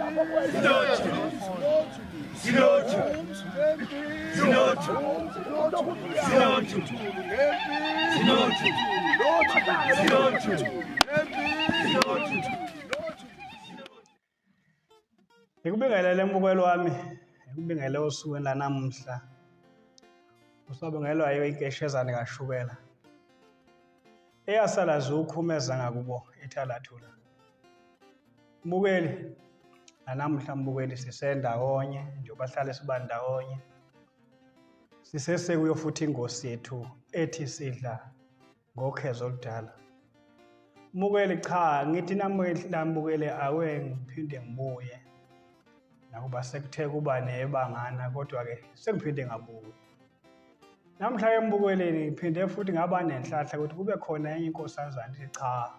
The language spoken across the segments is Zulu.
Silothu. Silothu. Silothu. Silothu. Silothu. Silothu. Ngikubingelele mbukelo wami, ngikubingelele osukwini lanamuhla. Usabingelelwa yiyo inkeshezane kashukela. Eyasala zukhumeza ngakubo ethalathula. Mbukeli, nanamuhla mbukeli sisendawonye njengoba sihlale siba ndawonye. Sisesekuyo futhi ingosi yethu ethi sidla ngokhezo oludala. Mbukeli cha ngithi namuhla mbukeli awe ngiphinde ngibuye. Nakuba sekuthe kuba nebangana kodwa-ke sengiphinde ngabuya. Namhla embukeleni ngiphinde futhi ngaba nenhlahla ukuthi kube khona enye inkosazana ithi cha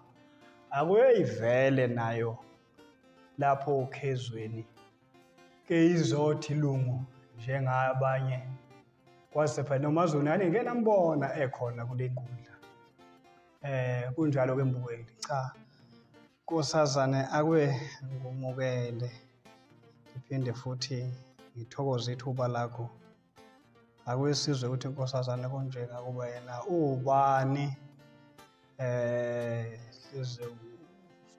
akuyivele nayo lapho okhezweni ke izothi lungu njengabanye kwase phela noMaZulu nani ngike nambona ekhona kule nkundla. Kunjalo ke mbukeli cha nkosazane akwe ngumukele ngiphinde futhi ngithokoze ithuba lakho. Akwesizwe ukuthi inkosazane kunjena kuba yena ubani size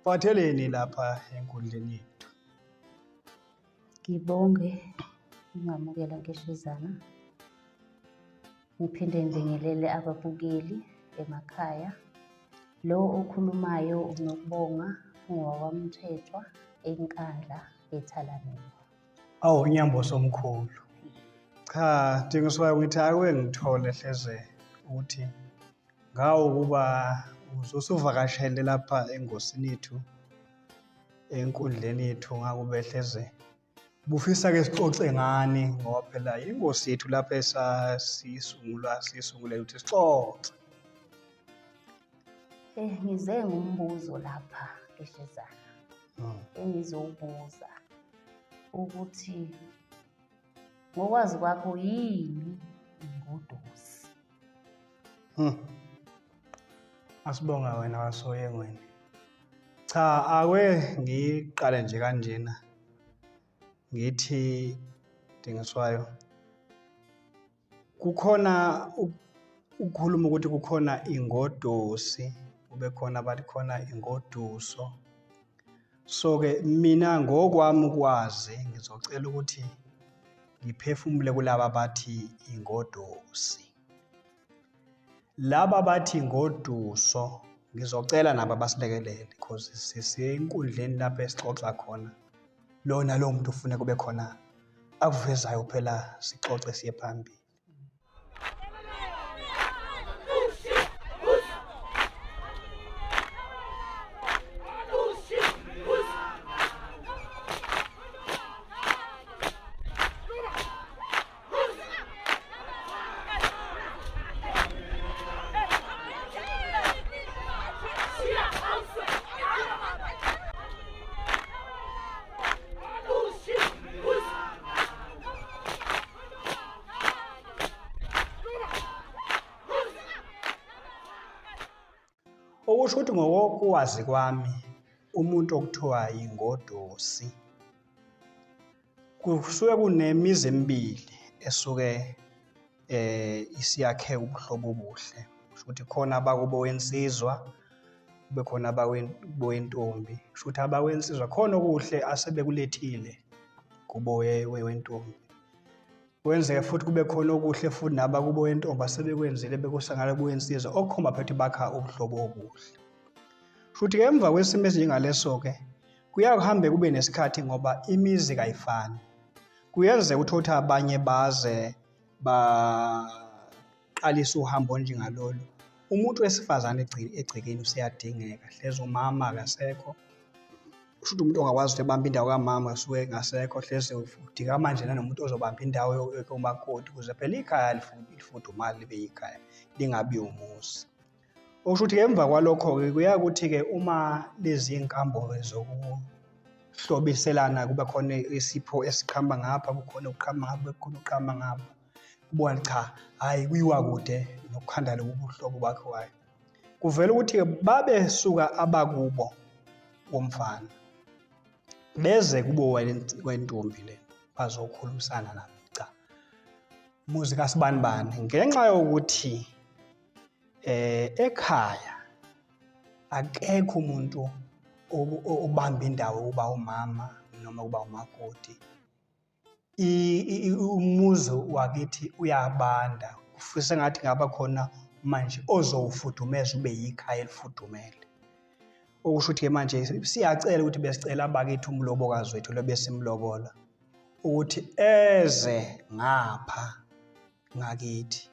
siphatheleni lapha enkundleni yethu. Ngibonge ungamukela Nkeshezana. Ngiphinde ngibingelele ababukeli emakhaya. Lo okhulumayo uNokubonga ungowakwaMthethwa eNkandla eThalaneni. Awu Nyambosi omkhulu. Cha, Dingiswayo ngithi ake ngithole hleze ukuthi ngawo ukuba uzosuvakashele lapha engosini yethu enkundleni yethu ngakube hleze bufisa ke sixoxe ngani ngoba phela ingosi yethu lapha esasisungula sisungule ukuthi sixoxe. Ngize ngumbuzo lapha Nkeshezana. Engizowubuza ukuthi ngokwazi kwakho yini ingodusi? Asibonga wena wasoyengweni. Cha ake ngiqale nje kanjena. Ngithi Dingiswayo kukhona ukukhuluma ukuthi kukhona ingodusi, kube khona abathi khona ingoduso. So ke mina ngokwami ukwazi ngizocela ukuthi ngiphefumule kulaba bathi ingodusi. Laba bathi ingoduso ngizocela nabo basilekelele because sisenkundleni lapho esixoxa khona. Lona lo muntu ufuna kube khona akuvezayo phela sixoxe siye phambili. Okusho ukuthi ngokwazi kwami umuntu okuthiwa ingodusi kusuke kunemizi emibili esuke isiyakhe ubuhlobo obuhle. Kusho ukuthi khona abakubo wensizwa kube khona abakubo wentombi. Kusho ukuthi abakwensizwa khona okuhle asebekulethile kubo wentombi. Kwenzeke futhi kube khona okuhle futhi nabakubo wentombi asebekwenzile bekusangala kuwensizwa okukhomba phela ukuthi bakha ubuhlobo obuhle. Futhi ke emva kwesimo esinjengaleso-ke kuyakuhambe kube nesikhathi ngoba imizi kayifani. Kuyenzeka ukuthi uthi abanye baze baqalise uhambo njengalolu. Umuntu wesifazane egcekeni useyadingeka, hleze umama akasekho. Kusho ukuthi umuntu ongakwazi ukuthi ebambe indawo kamama usuke engasekho, hleze udinga manje nanomuntu ozobamba indawo yomakoti ukuze phela ikhaya lifudumale libe yikhaya, lingabi umuzi. Okusho ukuthi emva kwalokho-ke kuyakuthi-ke uma lezi nkambo zokuhlobiselana kuba khona isipho esiqhamba ngapha, kukhona okuqhamba ngapha, kube khona okuqhamba ngapha. Kubona cha, hhayi kuyiwa kude nokukhanda lobu buhlobo bakhiwayo. Kuvela ukuthi-ke babesuka abakubo womfana. Beze kubo kwentombi le bazokhulumisana nabo. Cha, muzi kaSibanibani, ngenxa yokuthi ekhaya akekho umuntu obamba indawo ukuba umama noma ukuba umakoti. Umuzi wakithi uyabanda, ufisa ngathi ngaba khona manje ozowufudumeza ube yikhaya elifudumele. Okusho ukuthi-ke manje siyacela ukuthi besicela abakithi umlobokazi wethu lo besimlobola ukuthi eze ngapha ngakithi.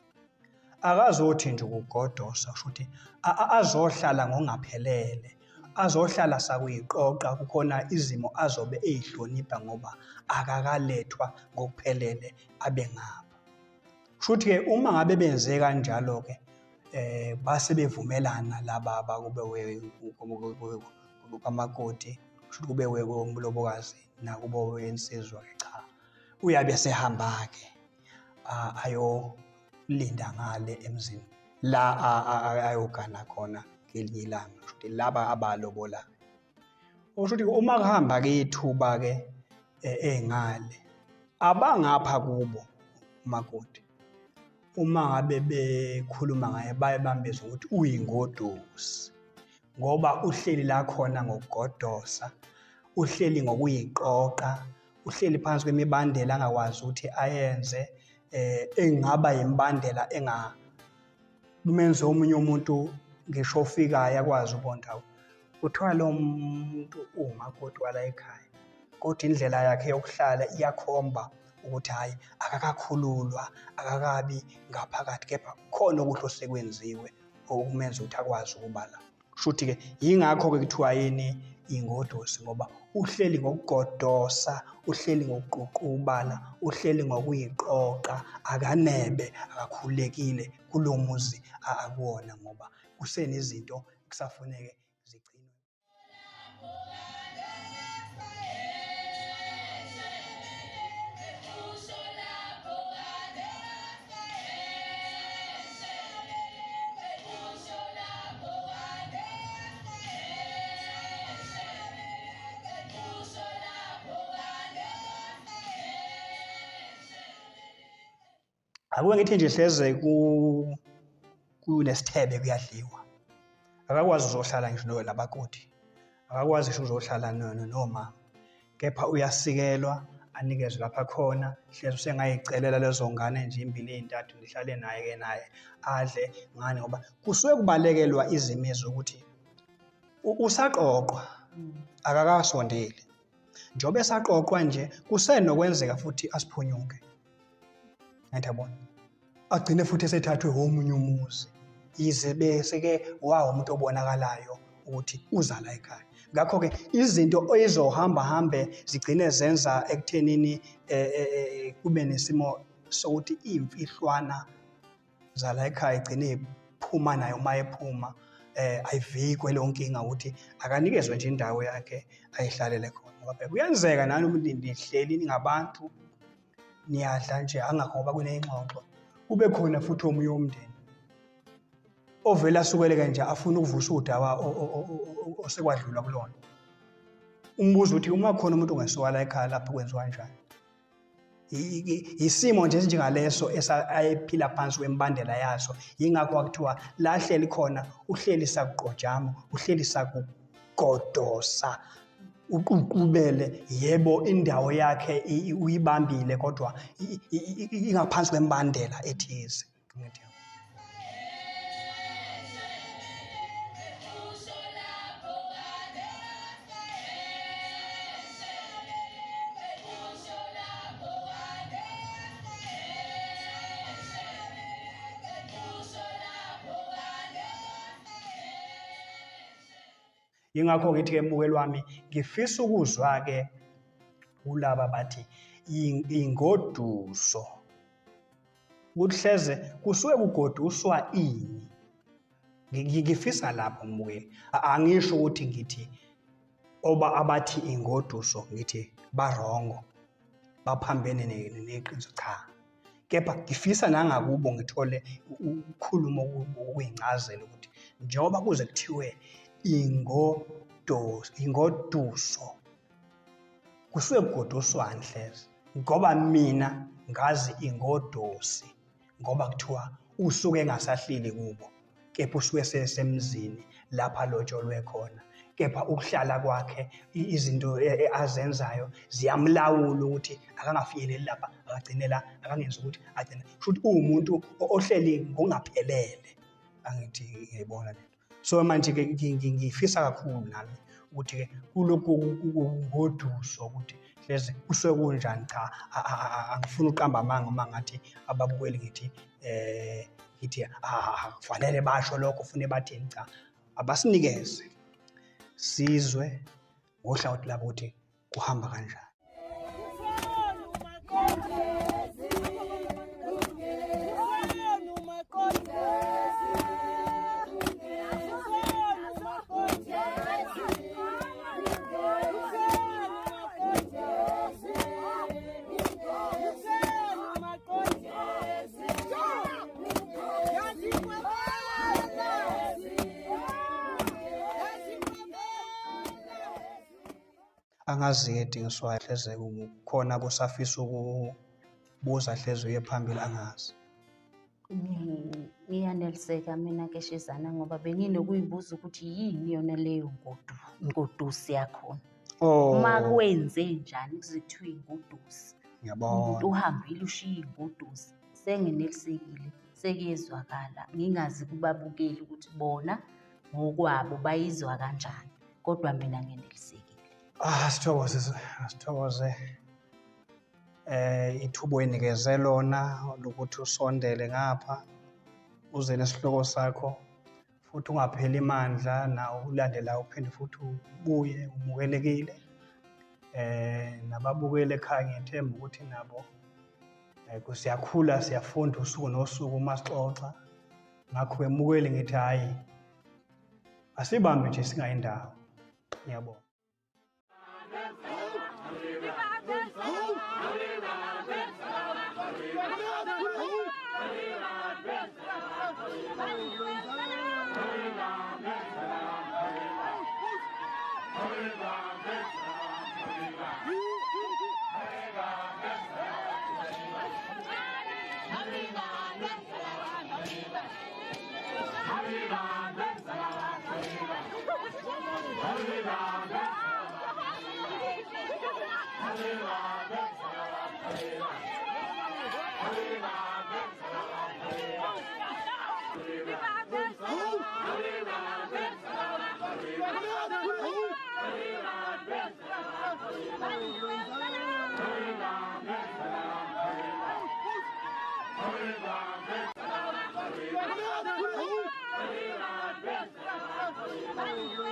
Akazothi nje ukugodosa, kusho ukuthi azohlala ngokungaphelele, azohlala sakuyiqoqa, kukhona izimo azobe eyihlonipha ngoba akakalethwa ngokuphelele abe ngapha. Kusho ukuthi-ke uma ngabe benze kanjalo-ke base bevumelana laba bakube kamakoti, kusho ukuthi kube umlobokazi nakubo wensizwa-ke, cha uyabe sehamba-ke ayolinda ngale emzini la ayogana khona ngelinye ilanga, kusho ukuthi laba abalobolayo. Okusho ukuthi uma kuhamba-ke ithuba-ke engale abangapha kubo umakoti, uma ngabe bekhuluma ngaye baye bambize ukuthi uyingodusi, ngoba uhleli la khona ngokugodosa, uhleli ngokuyiqoqa, uhleli phansi kwemibandela angakwazi ukuthi ayenze, engaba yimbandela engakumenza omunye umuntu ngisho ofikayo akwazi ubona. Kuthiwa lo muntu umakoti wala ekhaya, kodwa indlela yakhe yokuhlala iyakhomba ukuthi hhayi akakakhululwa, akakabi ngaphakathi, kepha kukhona okuhle osekwenziwe okumenza ukuthi akwazi ukuba la. Kusho ukuthi-ke yingakho-ke kuthiwa yini ingodusi, ngoba uhleli ngokugodosa, uhleli ngokuququbala, uhleli ngokuyiqoqa, akanebe, akakhululekile kulo muzi akuwona, ngoba kusenezinto kusafuneke zigcinwe. Akuke ngithi nje hleze kunesithebe kuyadliwa. Akakwazi uzohlala ngisho nabakoti, akakwazi ngisho uzohlala nomama, kepha uyasikelwa anikezwe lapha khona. Hleze usengayicelela lezo ngane nje imbili ey'ntathu nihlale naye-ke naye adle ngane, ngoba kusuke kubalekelwa izimiso ukuthi usaqoqwa akakasondeli. Njengoba esaqoqwa nje kusenokwenzeka futhi asiphunyuke, ngiyabona agcine futhi esethathwe omunye umuzi, yize bese-ke wawo umuntu obonakalayo ukuthi uza la ekhaya. Ngakho-ke izinto ezizohamba hambe zigcine zenza ekuthenini kube nesimo sokuthi iy'mfihlwana zala ekhaya igcine iphuma nayo uma ephuma, ayivikwe leyo nkinga ukuthi akanikezwe nje indawo yakhe ayihlalele khona. Ngoba phela kuyenzeka nani ukuthi nihleli ningabantu niyadla nje angakho ngoba kuney'ngxoxo, kube khona futhi omunye womndeni ovele asukeleke nje afune ukuvusa udaba osekwadlulwa kulona. Umbuzo uthi uma khona umuntu ongesuka la ekhaya lapho kwenziwa kanjani? Isimo nje esinjengaleso ayephila phansi kwembandela yaso. Yingakho kwakuthiwa la hleli khona uhleli sakuqojama, uhleli sakugodosa, uququbele. Yebo, indawo yakhe uyibambile, kodwa ingaphansi kwembandela ethize. Yingakho ngithi-ke mbukeli wami, ngifisa ukuzwa-ke kulaba bathi ingoduso, ukuthi hleze kusuke kugoduswa ini. Ngifisa lapho mbukeli, angisho ukuthi ngithi oba abathi ingoduso ngithi barongo, baphambene neqiniso, cha. Kepha ngifisa nangakubo ngithole ukukhuluma okuyincazelo ukuthi njengoba kuze kuthiwe ingoduso, Kusuke kugoduswani hleze, ngoba mina ngazi ingodosi, ngoba kuthiwa usuke engasahleli kubo, kepha usuke sesemzini lapha lotsholwe khona, kepha ukuhlala kwakhe izinto azenzayo ziyamlawula ukuthi akangafinyeleli lapha, akagcine la, akangenzi ukuthi agcine. Kusho ukuthi uwumuntu ohleli ngokungaphelele, angithi ngiyayibona lento. So manje-ke ngifisa kakhulu nami ukuthi-ke kulokhu ngoduso ukuthi hleze kusuke kunjani. Cha, angifuni uqamba amanga uma ngathi ababukeli ngithi ngithi kufanele basho lokho, ufune bathini. Cha, abasinikeze sizwe ngohlangothi labo ukuthi kuhamba kanjani. Angazi-ke Dingiswayo, hleze kukhona kusafisa ukubuza, hleze uye phambili, angazi. Ngiyaneliseka mina Keshezana, ngoba benginokuyibuza ukuthi yini yona leyo ngodusi yakhona. Uma kwenze njani kuze kuthiwe ingodusi? Ngiyabona. Umuntu uhambile ushiye ingodusi. Sengenelisekile, sekuyezwakala. Ngingazi kubabukeli ukuthi bona ngokwabo bayizwa kanjani, kodwa mina ngenelisekile. Sithokoze, sithokoze. Ithuba oyinikeze lona lokuthi usondele ngapha uze nesihloko sakho, futhi ungapheli amandla, nawo ulandela uphinde futhi ubuye umukelekile. Nababukeli ekhaya ngiyethemba ukuthi nabo siyakhula, siyafunda usuku nosuku uma sixoxa. Ngakho emukeli ngithi hhayi, asibambe nje singayindawo. Ngiyabonga. Bye.